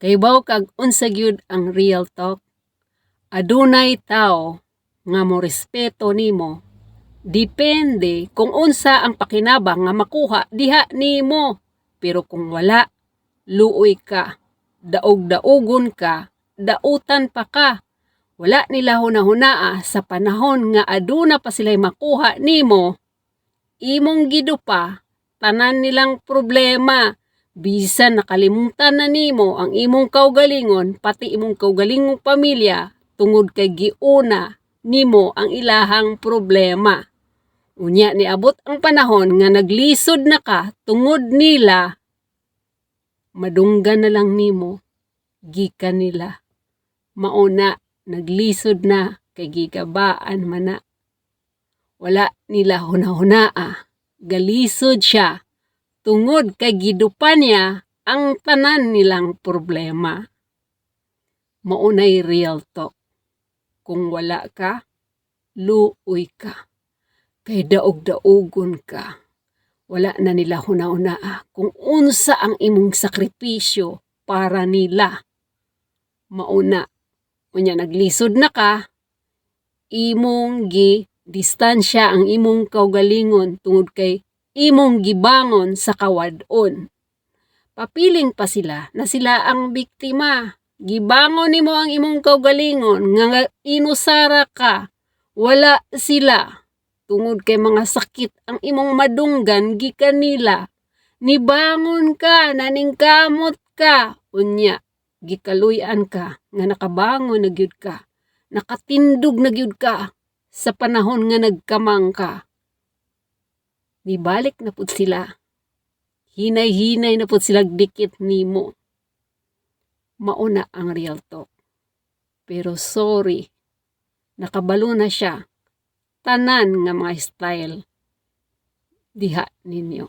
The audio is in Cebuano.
Kahibaw kag unsa gyud ang real talk? Adunay tao nga mo respeto nimo. Depende kung unsa ang pakinabang nga makuha diha nimo. Pero kung wala, luoy ka, daog-daogon ka, dautan pa ka. Wala nila hunahunaa sa panahon nga aduna pa sila'y makuha nimo, imong gidupa tanan nilang problema. Bisan nakalimutan na nimo ang imong kaugalingon, pati imong kaugalingong pamilya, tungod kay giuna nimo ang ilahang problema. Unya niabot ang panahon nga naglisod na ka tungod nila, madunggan na lang nimo gikan nila. Mauna naglisod na kay gigabaan man na. Wala nila hunahunaa, galisod siya tungod kay gidupa niya ang tanan nilang problema. Maunay real talk. Kung wala ka, luoy ka. Kay daog-daogon ka. Wala na nila hunahunaa kung unsa ang imong sakripisyo para nila. Mauna, unya naglisod na ka, imong gi distansya ang imong kaugalingon tungod kay imong gibangon sa kawad-on. Papiling pa sila na sila ang biktima. Gibangon nimo ang imong kaugalingon nga inusara ka. Wala sila. Tungod kay mga sakit ang imong madunggan gikan nila. Nibangon ka, naningkamot ka. Unya, gikaluy-an ka nga nakabangon na gyud ka. Nakatindog na gyud ka sa panahon nga nagkamang ka. Nibalik na pud sila. Hinay-hinay na pud sila dikit nimo. Mauna ang real talk. Pero sorry, nakabalo na siya. Tanan nga mga style diha ninyo.